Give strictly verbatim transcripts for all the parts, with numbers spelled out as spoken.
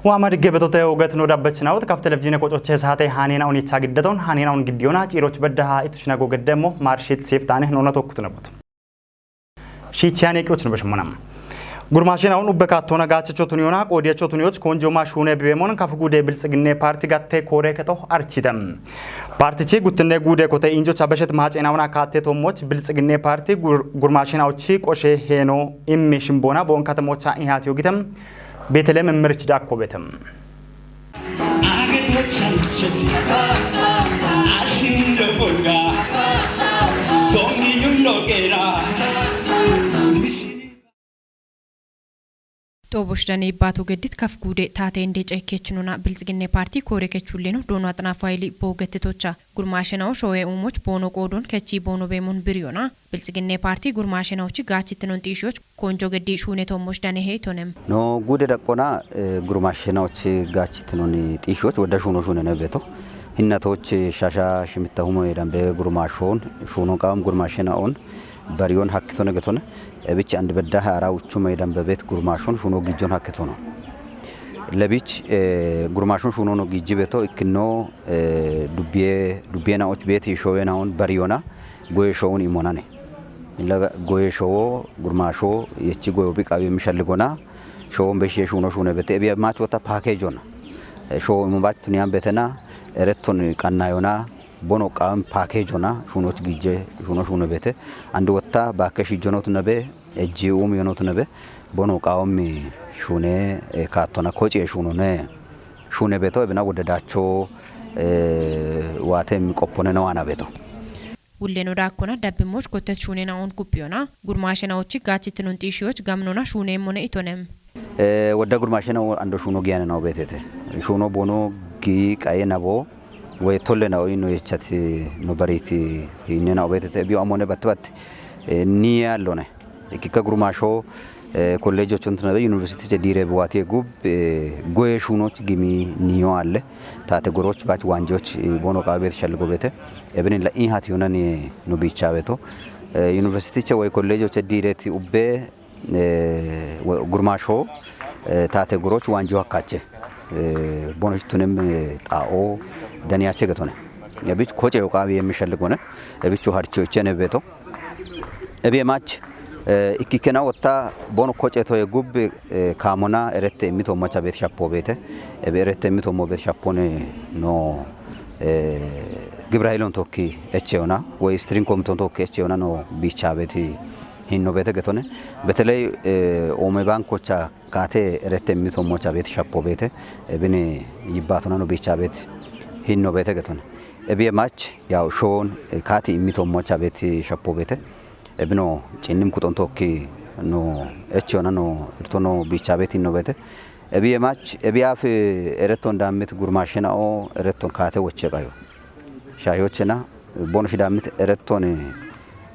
Muhammad Gebetote uget no dabbechinawut kaf televizine qocoche saate hanena unicha giddaton hanena un giddiyona ciroch beddaha itushnago geddemo marshit seftaane nona tokkutu nebut. Shichiyane qiyoch no beshmonam. Gurmashen aun ubbe kattona gachacho tuniyona qodiyacho tuniyoch konjoma shune bibemon kaf gude biltsiginne parti gatte kore keto architem. Partichi guttinne gude kote injo chabeshet macenauna katte tommoch biltsiginne parti gur-, gurmashen auchi qoshe heno immi shimbona bon katamocha ihati yogitem. Betelem mirich dakko betem. Xobosh dane ibbato geddit kaf gude tate inde cekechinona biltsiginne parti kore kechulleno dono atnafu hayli bogettetocha gurmashenao shoye umoch bono qodon kechi bono bemon biriyona biltsiginne parti gurmashenao chi gachitnon xishoch konjo geddi shune tommosh dane heytonem. No gude daqqona, eh, gurmashenao chi gachitnon xishoch wada shuno shune ne beto. Hinnatoch shasha shimitta humo yedambe gurmashon shuno qawam gurmashenao bariyon hakkitone getone. Ebich and bedda hara uchuma yedambe bet gurmashon shuno gijjon hakkitono. Lebich, eh, gurmashon shuno no gijji beto ikkino, eh, dubbiye, dubbiye na och bet ishowe na on bariyona goye showun imonane. Illa goye showo gurmasho yechi goyo biqawi mishalligona showon beshiye shuno shune bete ebiye mach wota package ona. Eh, showo imobach tuniyan betena ereton qannayona bono qawam package ona shunoch gijje shuno shune bete. Andi wotta bakke shijjonot nabe ejji um yonot nabe bono qawam shune, eh, kattona koci shunone. Shune beto ebina wodde dacho, eh, wate mi qoppone no ana beto. Wulleno dakkona dabbimoch kotet shunena on kuppiyona gurmashenao chi gachitnon xishoch gamnona shune mone itonem. Eh, wadda gurmashena wo ando shuno giyane na obetete. Shuno bono gi qaye nabo we tolle na oyino yechati no bariti hinne na obetete. Biyo amone batte batte, eh, niya lone. Ikika gurmasho, eh, college ochon tunabe university che dire buwati gub, eh, goye shunoch gimi niyo alle. Tate goroch bach wanjoch, eh, bono qabe shalgo bete. Ebeni la in hat yonani no bicha beto. Eh, university che we college che dire ti ubbe, eh, we-, gurmasho, eh, tate goroch wanjo hakache. Eh, bono tunem, eh, tao daniyache getone. Ebich koche yo qabe yemishalgone. Ebicho harcho chene beto. Ebi emach, eh, ikkikena wotta bono koce toye gubbi, eh, kamona erette mito macha bet shapo bete. Ebi erette mito mo bet shapone no, eh, gibra hilon tokki echeona, we string committee tokki echeona no bicha beti hinno bete getone. Beteley, eh, ome bankocha kate erette mito mocha bet shapo bete. Ebine yibbatona no bicha bet hinno bete getone. Ebi emach, yaw shon, eh, kati mito mocha bet shapo bete. Ebino cinnim kuton tokki no echiona no irtono bicha beti no bete. Ebi emach, ebi afi ereton dammit gurmashena o ereton kate woche qayo. Shayochena, bono shi dammit ereton,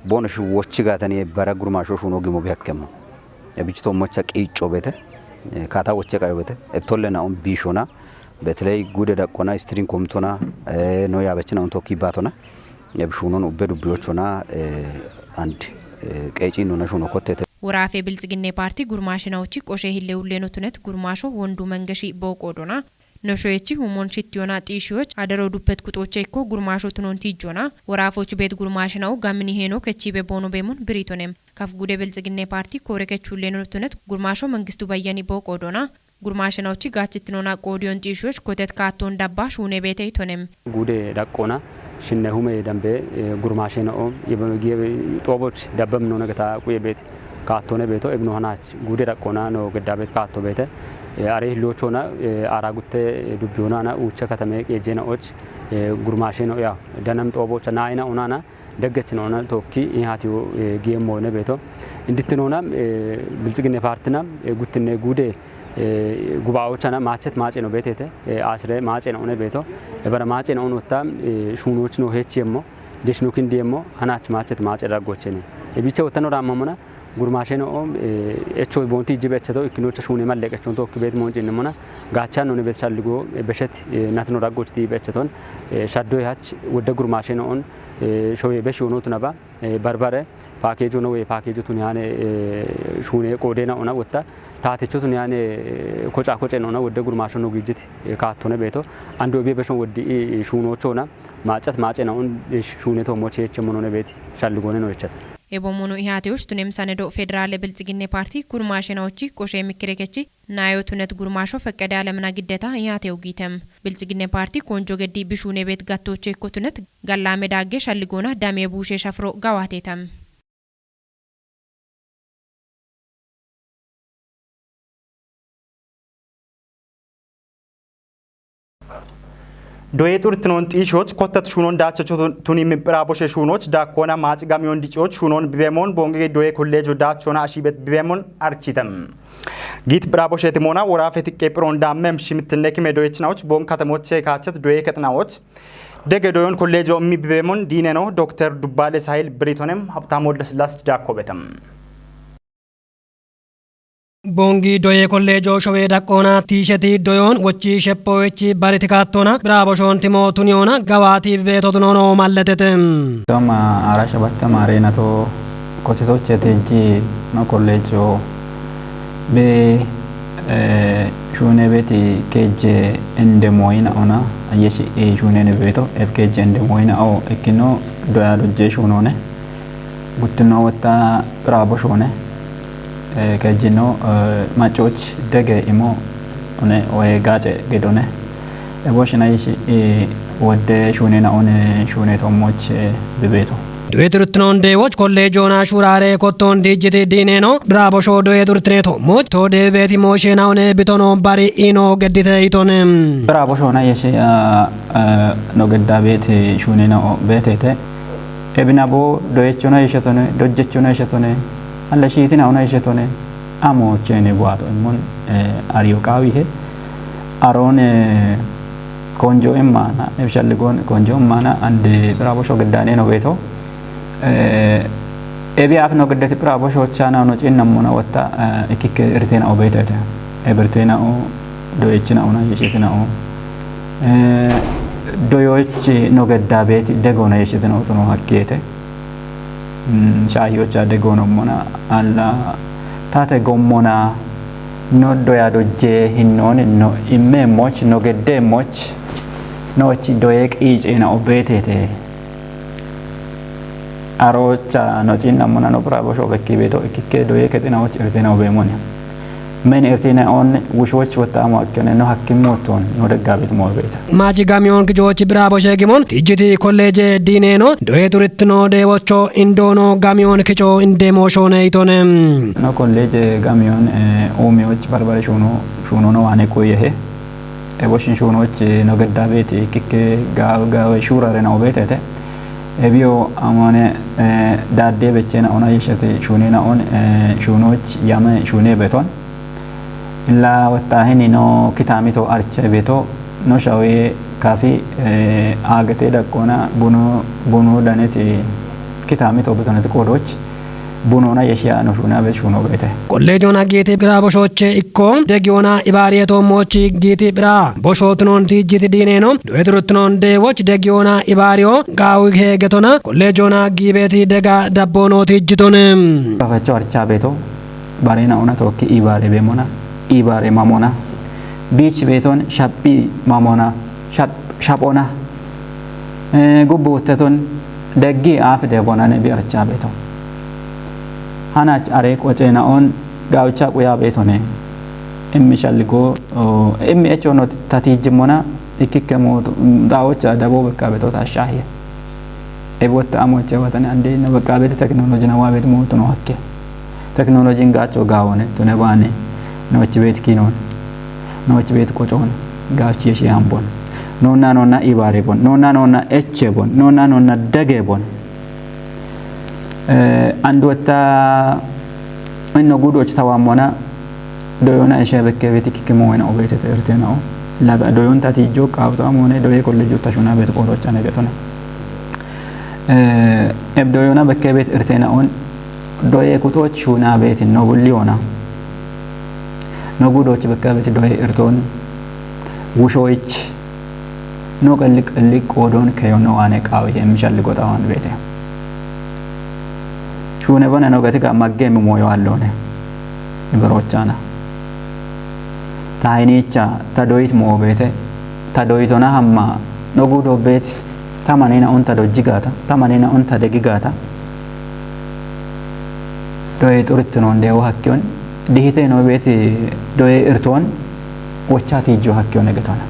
bono shi wochi gatani bara gurmasho shuno gimo bihakkemo. Ebichi to mocha qico bete, eh, kata woche qayo bete. Ebtolle na on bishona, betley gude daqqona, string komtona, eh, no yabechena on tokki batona. Yeb shunon ubbe dubbiyochona, eh, and, eh, qeci nona shuno kottete. Worafe biltsiginne parti gurmashenao chi qoshe hille ulleno tunet gurmasho wondu mengeshi boqodona. No shoyechi humon shittiyona xishiyoch adaro duppet kuxoche ikko gurmasho tunon tijjona. Worafoch bet gurmashenao gamini heno kechibe bono bemon biritonem. Kaf gude biltsiginne parti kore kechulleno tunet gurmasho mengistu bayyani boqodona. Gurmashenao chi gachittinona qodiyon xishiyoch kotet katton dabba shune bete itonem. Gude daqqona shinne hume dambe, eh, gurmashenao yebe, yebe, xoboch dabbem nona geta quye bet kattone beto ebno hanach gude daqqona no gedda bet katto bete, eh, are hillochona, eh, ara gutte, eh, dubbiyona na ucha katame qejena och, eh, gurmasheno ya danam xobocha naina unana deggechinona tokki in hatiyo, eh, giyemmo ne beto. Indittinona, eh, biltsiginne partina, eh, guttinne gude, eh, gubaochana machet maceno betete, eh, asre maceno ne beto. Ebara maceno onotta, eh, shunochino hechiyemmo, deshno kindiyemmo, hanach machet mache raggochene. Ebiche ottano ramamona, gurmasheno, eh, echo bonti jibe echeto, ikkinocha shune malle qechon tokki bet monjinne mona, gachanno ne bet shalligo, eh, beshet, eh, natno raggochti becheton, eh, shaddo hach, wodde gurmasheno on, eh, shoye beshi ono tunaba, eh, barbare, package ono we package tuni hane, eh, shune qodena ona wotta, Taatichotu niyane koca koce nona wodde gurmaasho no giijjiti kaattone beeto. Ando ebie beshon woddi shuunoochoona maaccat maace naun shuuneto moche yeche monone beeti shalligoone no yechata. Ebo mono ihaatewoch tunem sanedo federaale bilxiginne paarti gurmaashe nawochi qoshe mikkirekechi naayo tunet gurmaasho feqqede alemna giddeta ihaatewo giitem. Bilxiginne paarti konjo geddi bishuune beet gattoche ikko tunet gallame daagge shalligoona damee buushe shafiro gawaatetam. Doye xurtinoon xiishoch kottat shuunon daachacho tuni miphira boshe shuunoch daakkoona maaci gamiyon diciyoch shuunon bibemoon boonge doye kolleejo daachona ashiibet bibemoon architem. Giit phira boshe timoona woraafeti qeephiroon daammem shimittinne kime doyechinawoch boon katamoche kaachet doye kexinawoch dege doyon kolleejo mi bibemoon diineno dokter Dubbaale Sahil Biritonem Habtaam Woldesillaas daakkoobetem. Bongi doye kolleejo showee daqqoona tiisheti doyoon wochi sheppowechi bariti kaattoona biraaboshoon timootuniyoona gawaati beetotunono malletete. Toma ara shabatta maareenato kotitoche tejji no kolleejo be shuune beeti keejje ende mooyina ona ayyeshi shuunene beeto eb keejje ende mooyina o ekkino doya dojje shuunoone. Guttino wotta biraaboshoone kejjino macoch dege imo one oye gaace gedone ebo shinayishi wodde shuunena one shuune tommoch bibeeto. Duwe turuttinon deewoch kolleejoona shuuraare kotton diijjiti diineeno biraabosho doye turuttineeto mooch to deebeeti moosheenaone bitono bari iino geddite itone. Biraaboshoona yeshi no gedda beeti shuunena beeteete. Ebina bo doyechono ishetone dojjechono ishetone alla shiitina una ishetone amo chene buato immun ariyo qawihe aroon konjo immana ebshalligon konjo immana ande bravo shogedane no beto ebi af no gedati bravo shochana no cinnamuna watta ikike irtena obetete ebirtena o doyechina una yeshetina o doyochi no gedda beeti degona yeshetina utuno hakkeete. Shaayyocha degoonommona alla tate gommona no doya dojje hinnooni no immeemmoch no geddeemmoch noochi doye qiiceena obbeeteete. Aroocha no ciinnammona no biraabosho bekki beeto ikkikke doye kexinaoch irtena obeemone. Men irtena on wushoch wotta amo akkene no hakkim mootton no deggaabit moorbeeta. Maaji gamiyoon kichoochi biraaboshe gimon tijjiti kolleeje diineeno doye turittino deewocho indoono gamiyoon kicho indeemooshone itone. No kolleeje gamiyoon uumiyoch barbare shuuno shuunono waane quyehe. Eboshin shuunoch no gedda beeti kikke gaawe gaawe shuurarena obeetete. Ebiyo amone daadde bechena ona yeshete shuunena on shuunoch yame shuune beton. Illa wattahini no kitamito arche beto no shawe kafi agete daqqona bunu bunu daneti kitamito betoneti qodoch bunona yeshiya no shuuna bet shuuno beete. Kolleejoon hagiiti bira boshoche ikko degiyoona ibaariyeto moochi giiti bira boshootunoon tiijjiti diineeno doye turuttunoon deewoch degiyoona ibaariyo gaawi heegetona kolleejoona giibeeti dega dabboono tiijjitone. Kafacho archa beeto barena ona tokki ibaare beemona ibaare mamona biich beeton shaphi mamona shaphona gubbuutteton deggi aafide bonane bi archa beeto. Hanach are qoceena on gawcha quya beetone immi shalligo immi echono tatijjimona ikkikke mootu dawocha dabo bekka beeto tashshahiye. Ebotta amoche watane ande no bekka beete teknoloji na wabet mootu no hakke. Teknolojin gaacho gaawone tune baane noochi beet kinon noochi beet qocoon gaachi yeshi ambon nonna nonna ibaare bon nonna nonna eche bon nonna nonna dege bon. Andu watta inno gudoch tawammona doyona ishe bekke beti kikimo wena obetete ertena o laga doyon tati jo qawta mone doye kolle jo tashuna bet qorocha negetona. Eb doyona bekke bet ertena on doye kutoch shuna beti no bulliona. No gudoch bekke beti doye erton wushoich no qalliq qalliq qoodon keyo no ane qaawi hemmi shalli goxawan beete. Shuune bana no gati ga magge mi moyo allone. Iberochana. Taayiniicha ta doyit mo'o beete, ta doyitona hamma dhogu dobbeeti, ta manina unta dojji gaata, ta manina unta degi gaata. Doye xurittinoon deewo hakkiyon, dihite noo beeti doye irtoon, wocha tiijjo hakkiyon egetona.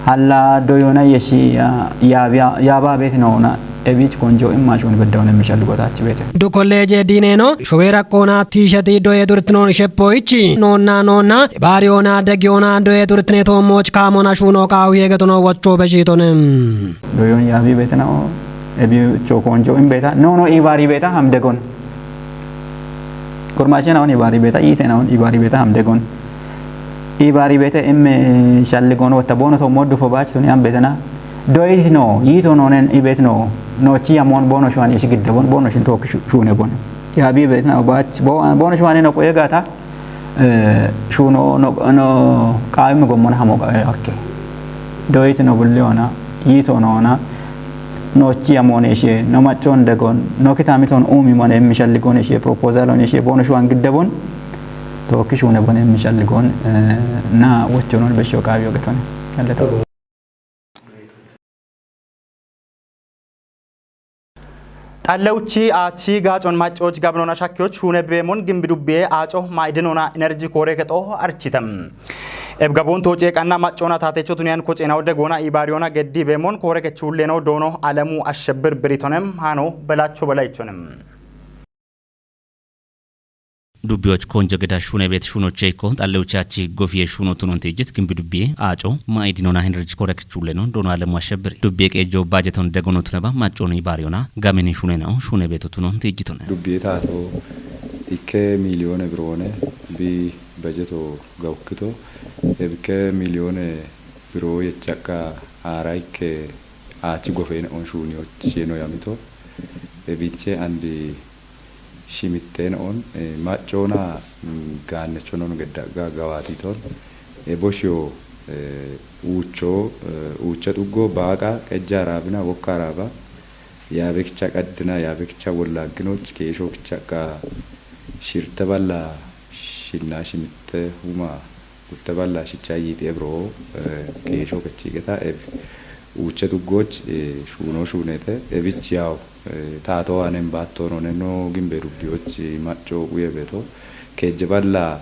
Halla doyona yeshi ya-, yaabia-, yaaba beeti noona, ebiich konjo imma shuni beddaune mishalli gotachi beete. Du kolleeje diineeno showe raqqoona tiisheti doye durtinoon sheppoichi noonna noonna baariyoona degiyoona doye durtine toommoch kaamona shuuno qaawi hegetono wocho beshiitone. Doyon yaabi beetena o, ebiicho konjo in beeta. No, no, ibaari beeta hamdegon. Gormaashena on ibaari beeta, iitena on ibaari beeta hamdegon. Ibaari beeta imme shalligon wotta boono toommo dufo baach tuni am beetena. Doyit no, yiito noonen ibeet no, noochi yamoon boono shuwan ishi giddabon, boono shin tookki shu-, shuune bon. Yaabi beetena o baach, bo-, boono shuwane no qoye gaata, eh, shuuno no, no, qaawimmi gommona hamo qa-, akke. Doyit no bulli ona, yiito noona, noochi yamoon ishe, no maccoon degon, no kitamiton uumi mone emmi shalligon ishe, proposal on ishe, boono shuwan giddabon, tookki shuune bon emmi shalligon, eh, na wochonon besho qaawiyo getone. Yalleta. Xallewchi aachi gaacon maccoch gabinona shakkiyoch shuune beemon gimbi dubbiye aaco maa'idinona enerji koore kexo architem. Ebgabon tooce qanna maccona taatecho tuniyan koceenaw degoona ibaariyona geddi beemon koore kechuulleno doono Alemu Ashebir Biritonem hano Belacho Belaychonem. Dubbiyoch konjo geda shuune beet shuunoche ikko xallewchi aachi gofiye shuuno tunon tiijjit gimbi dubbiye aaco maa'idinona enerji koore kechuulleno doono Alemu Ashebir. Dubbiye qeejjo baajeton degono tuneba maccon ibaariyona gamini shuunenao shuune beeto tunon tiijjitone. Dubbiye taato ikke miiliyoone biroone bi bajeto gawukkito, ebikke miiliyoone biroo yechaqqa aara ikke aachi gofeene on shuuniyoch sheeno yamito. Ebiche andi shimitteena'on, eh, maccoona, mm, gaannechonon gedda'ga gawaatiton, eh, boshiyo, eh, uucho, eh, uuche xuggo, baaqa, qejja araabina, wokka araaba, yaabekicha qaddina, yaabekicha wollaagginoch, keesho kichaqqa shirte balla shinna shimitte huma gutte balla shicha yiixi ebiro, eh, keesho kechiiqeta eb uuche xuggoch, eh, shuuno shuunete, ebich yaw, eh, taato waanen baatto noone no gimbe dubbiyoch, eh, macco uye beeto, keejje balla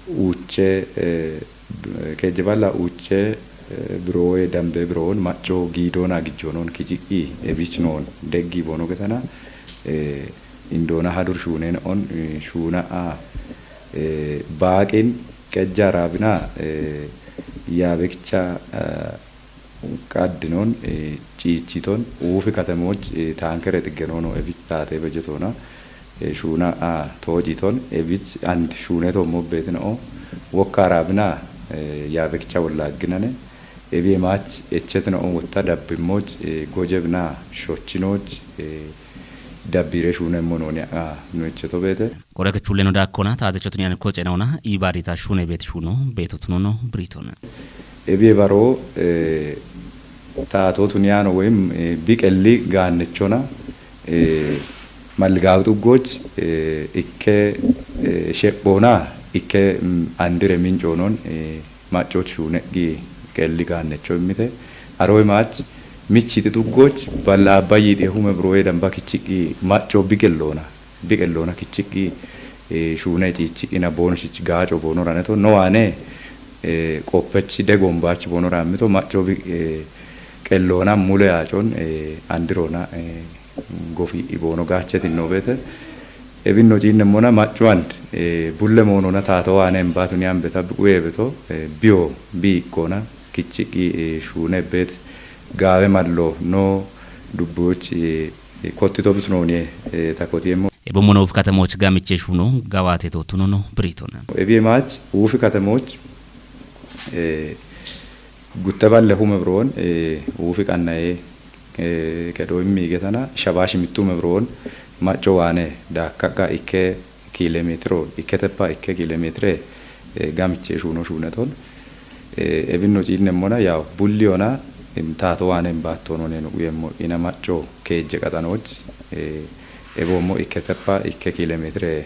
uuche, eh, b-, keejje balla uuche, eh, biroowe dambe biroon macco giidoona gijjoonon kichiqqi, ebich noon deggi boono getana, eh, indoona hadur shuuneen on, eh, shuuna a, eh, baaqin qejja araabina, eh, yaabekicha, eh, qaddinon, eh, ciichiton, uufi katemoch, eh, taankere xiggenoono ebich taate bejetoona, eh, shuuna a toociton, ebich and shuuneto mobbeetino, wokka araabina, eh, yaabekicha wollaagginane, ebi emaach echetino on wotta dabbimmoch, eh, gojebina shochinoch, eh, dabbiire shuunemmo nooni a no echeto beete. Koore kechuulleno daakkona, taatecho tuniyan koceenaona, iibaarita shuune beet shuuno, beeto tunono, biriitone. Ebiye baro, eh, taato tuniyano woyim, eh, biqelli gaannechona, eh, malligaawi xuggoch, eh, ikke, eh, shephoona, ikke, mm, andire mincoonon, eh, maccoch shuuneqqi qelli gaannecho immite. Aroy maach, michiti xuggoch, balla abba yiixiye hume biroye damba kichiqqi macco biqelloona. Biqelloona kichiqqi, eh, shuune ciichiqqina boono shich gaaco boonoraneto. No waane, eh, qoppechi degombach boonora ammito macco bi-, eh, qelloona mule yaacon, eh, andiroona, eh, gofi iboono gaacheti no beete. Ebinno ciinnemmona macco and, eh, bulle moonona taato waane embaatuni ambeta biquye beto, eh, biyo bi ikkona kichiqqi, eh, shuune beet gaawe mallo no dubbiyoch, eh, kottito bitunooniye, eh, takotiemmo. Ebommono uufi katemoch gamiche shuuno gawaateto tunono biriitone. Ebiye maach uufi katemoch, eh, gutte balle hume biroon, eh, uufi qannaye, eh, kedo immi getana, shabashi mittu hume biroon, macco waane daakkaqqa ikke kiilemeetiro, ikke teppa ikke kiilemeetire, eh, gamiche shuuno shuuneton. Eh, ebinno ciinnemmona, yaw, bulliyona, em, taato waane embaattoononeno uyemmo ina macco keejje qaxanoch, eh, Eboommo ikke teppa ikke kiilomeetire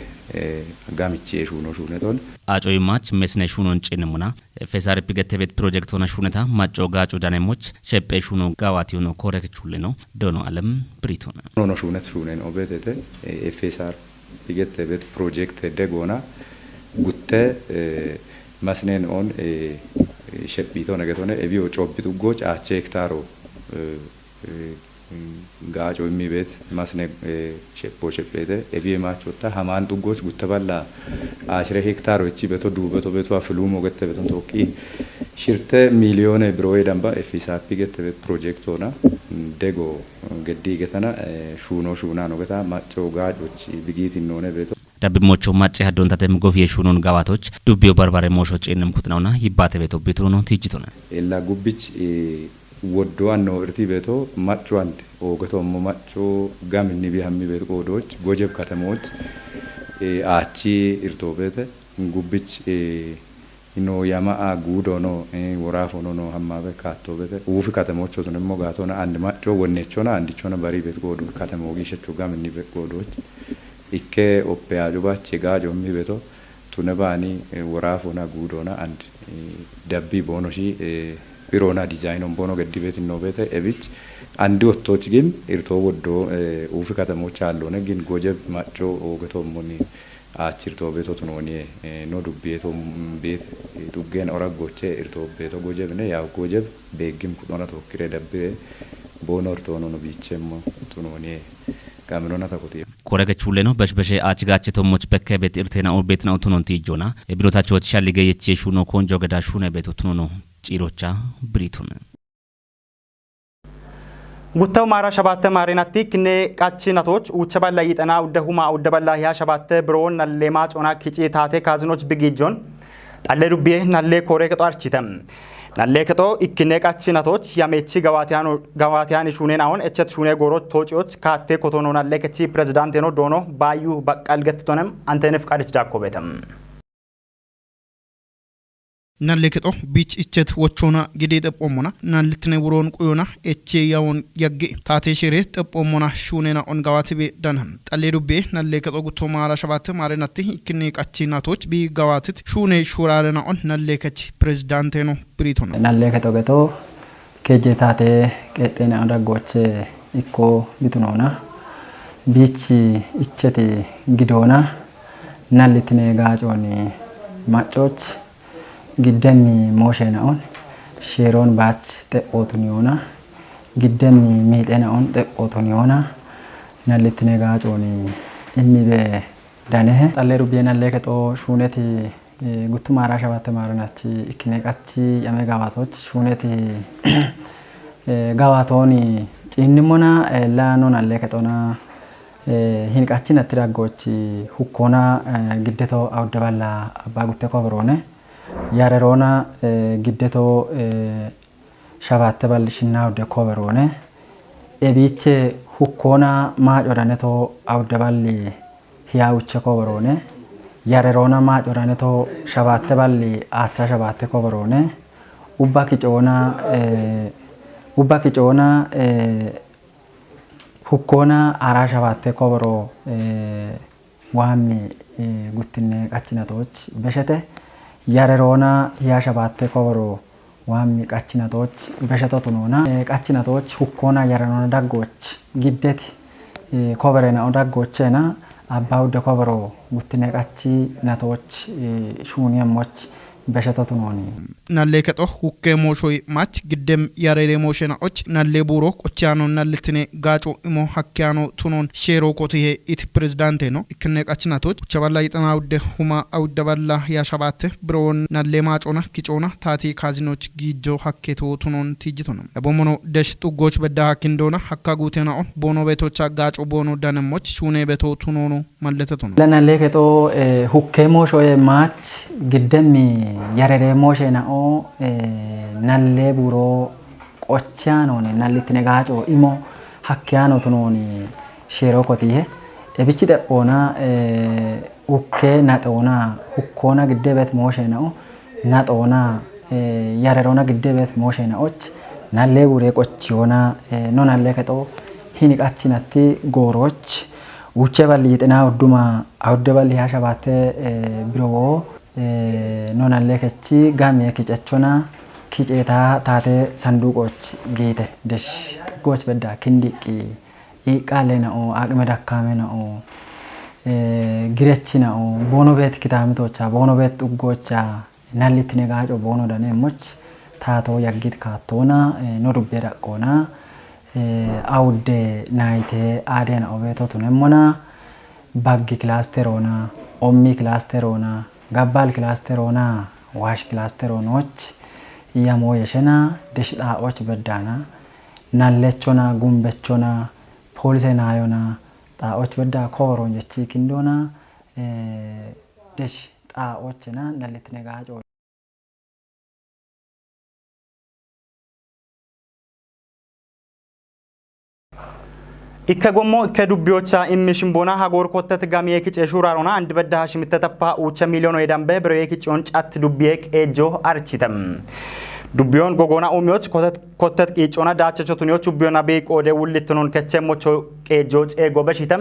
gamichi eshuuno shuuneton. Acoyimmaach mesne shuunon cinnimuna F S R P gettebet pirojektoona shuuneta macco gaaco danemmoch shephee shuuno gawaatiyono koorekechulleno doono alem biriitona. Nono shuunet shuunen obeetete F S R P gettebet pirojekte degoona gutte masnen on shephiitona getone ebiyo coobbi xuggoch aache hektaaro gaaco immi beet masne shepho shepheete ebiye maachotta hamaan xuggoch gutta balla ashire hektaaro ichi beto duubeto beto afiluumo gette beton tookki shirte miiliyoone birowe damba efisaapi gette bet pirojektoona dego geddi getana shuuno shuunaano geta macco gaacochi bigiitinnoone beto. Dabbimmocho macce haddontatem gofiye shuunon gawaatoch dubbiyo barbare moosho ciinnem kutinauna yibbaate beto bituruno tiijjitona. Ella gubbich woddo anno irti beto macco and oogetommo macco gaminni bi hammi beto qoodoch gojeb katemoch aachi irto beete gubbich ino yama a guudo no woraafono no hammabe kaatto beete uufi katemocho tunemmo gaatona and macco wonnechona andichona bari beto qoodo katemo giishecho gaminni be qoodoch ikke oppe ajo bache gaajo mi beto tune baani woraafona guudoona and dabbi boonoshi biroona dizaynon boono geddi beetinno beete ebich andi ottoch gin irto woddo uufi katemoch aallone gin gojeb macco oogetommoni aachirto beeto tunooniye no dubbiyeto beet xuggen oraggoche irto beeto gojebne yaw gojeb beeggim kudhona tookkire dabbire boono irtoonono biichemmo tunooniye qaminona takuti. Kore kechulleno beshbeshe aach gaache tommoch bekke bet irtena o betna utunon tiijjona ebinotachoch shallige yeche shuno konjo geda shune bet utunono ciirocha biritun. Guttaw maara shabatte maarinatti kinne qachi natoch uucha balla yiixana udde huma udde balla hiya shabatte biroon nalle maacona kici taate kaazinoch bigiijon xalle dubbiye nalle kore kexo archite. Nalle kexo ikkine qachi natoch yamechi gawaatiyano gawaatiyani shuunen awon echet shuune gooroch toociyoch kaatte kotono nalle kechi pirezidaanteno doono baayyu baqqal gettitonem antenef qadich daakko beetem. Nalle kexo biich ichet wochona gide xephommona nallitine wuron quyona eche yawon yagge taate shere xephommona shuunena on gawaatibe danan. Xalle dubbe nalle kexo gutto maara shabatte maarenatti ikkine qachi natoch bi gawaatit shuune shurarena on nalle kech pirezidaanteno biritona. Nalle kexo geto keje taate qexxena daggoche ikko bitunona biich icheti gidoona nallitine gaaconi maccoch giddemmi mooshena on sheeroon baach xephootun yoona giddemmi miixena on xephootun yoona nallitine gaaconi immibe danehe. Xalle rubbiye nalle kexo shuuneti guttu maara shabatte maaranach ikkine qachi yame gawaatoch shuuneti gawaatooni ciinnimmona laano nalle kexona hin qachinatti daggoch hukkoona giddeto awudde balla abba gutte kobiroone yareroona giddeto shabatte balli shinna awudde kobiroone ebiiche hukkoona maaco daneto awudde balli hiya uche kobiroone yareroona maaco daneto shabatte balli aacha shabatte kobiroone ubba kicoona ubba kicoona hukkoona ara shabatte kobiro waammi guttinne qachinatoch beshete yareroona hiya shabatte kobiro waammi qachinatoch besheto tunoona qachinatoch hukkoona yareroona daggoch giddeti koberena o daggochena abba udde kobiro guttinne qachinatoch shuuniyemmoch besheto tunooni. Nalle kexo hukke mooshoy mach giddem yarere mooshena och nalle buuro qochiyano nallitine gaaco imo hakkiyano tunon sheero kotihe it pirezidaanteno ikkine qachinatoch ucha balla yixana udde huma awudde balla ya shabatte biroon nalle maacona kicoona taati kaazinoch giijo hakketo tunon tiijjitona. Ebommono desh xuggoch bedda hakkindoona hakka guutena on boono beetocha gaaco boono danemmoch shuune beeto tunono malletetona. Lana lekexo hukkemo shoye mach giddemmi yareremo shena'o nalle buro qochiyanone nallitine gaco imo hakkiyano tunoni shero kotihe ebichi depona hukke naxona hukkona giddebet mo shena'o naxona yarerona giddebet mo shena'och nalle bure qochiyona no nalle kexo hini qachinatti goroch Wuchche balli yixina udduma awudde balli hasha baatte, eh, biro woo, eh, nonallee kechi gamiye kicechona kiceeta taate sanduuqooch giite desh xiggooch bedda kindiqqi iiqqaalle na'o aqime dakkaame na'o, eh, girechi na'o boono beet kitaamitocha boono beet xuggoocha nallittine gaaco boono daneemmoch taatoo yaggit kaattoona, eh, no dubbe daqqoona, eh, awudde nayite aadena obeeto tunemmona, baggi kilasteroona, ommi kilasteroona, gabbal kilasteroona, waash kilasteroonoch, yamoo yeshena, desh xaa'och beddaana, nallechona, gumbechona, poolise naayona, xaa'och bedda kooroon jechi kindoona, eh, desh xaa'ochena, nallittine gaaco. Ikke gommo ikke dubbiyoocha immi shimboona hagoor kottet gamiye kice shuuraarona andi bedda hashimitte tappa uucha miiliyoon weedambe biroye kiciyoon cat dubbiye qeejjo archite. Dubbiyoon gogoona uumiyoch kottet, kottet qiicoona daacha chotuniyoch ubbiyoona bii qoode wullittunoon kechemmocho qeejjo ceego beshite.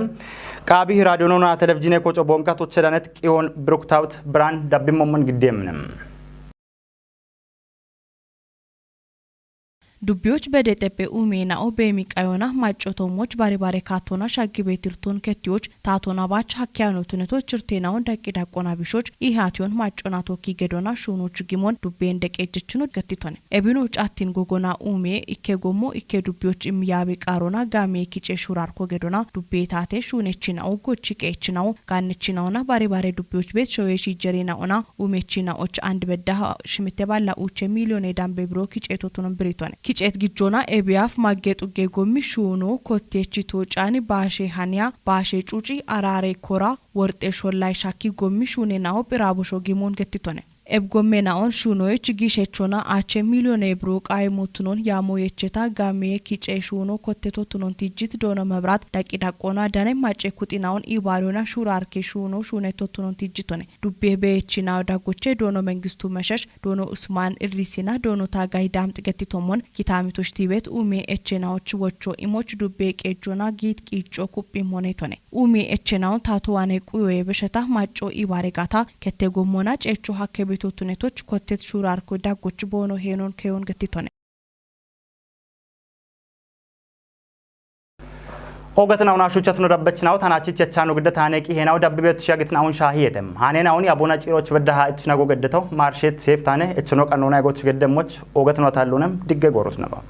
Qaabi raadiyoonona televizhiine koco boonka toche danet qiyoon Biruktaawut Biraan dabbimmomon giddeemne. Dubbiyoch bede xeppe uumeena'o beemi qayona macco toommoch bare bare kaattoona shaggi beetirtoon kettiyoch taatoona baach hakkiyaanotunetoch chirteena'on daqqi daqqona bishoch ihaatiyoon maccona tookki gedoona shuunoch gimoon dubbeen deqeejjechino gattitone. Ebinoch attin gogona uume ikke gommo ikke dubbiyoch immiyaabe qaarona gaamee kice shuuraarko gedoona dubbee taate shuunechina'o gochi qeechina'o gaannechina'ona bare bare dubbiyoch beet shoye shiijjerina'ona uumechina'och andi beddaha shimitte balla uuche miiliyoone dambe biro kiceetotunon biritone. Kiceet gijjoona ebiyaaf magge xugge gommi shuuno kottechi toocaani baashe haniya, baashe cuci, araare kora, worxe shollay shakki gommi shuunena'o phiraabusho gimoon gettitone. Eb gommena'on shuunoyech giishechona aache miiliyoone biro qaayimotunon yaamoyecheta gaamee kice shuuno kottetotunon tijjit doono mebiraat daqqi daqqoona dane macce kuxina'on ibaariyona shuuraarke shuuno shuunetotunon tijjitone. Dubbe beechinaw daggoche doono Mengistu Meshesh, doono Usmaan Idrisina doono Taagay Daamxi gettitommon kitaamitoch tiibet uume echenawoch wocho imoch dubbe qeejjona giit qiicco kuphim honetone. Uume echenawon taatowane quyoye besheta macco ibaare gaata kette gommona ceecho hakke betotunetoch kottet shuuraarko daggoch boono heenon keyon gettitone. Ogatnawuna shuchchatno dabbechinaw tanachi chechano gidda taane qiheenaw dabbibetu shagetnawun shaahiyetem. Haanenawun yabona ciroch bedda ha ichnago geddeto marshet seef taane echno qannona yagotu geddemoch ogatno tallunem digge gorus naba.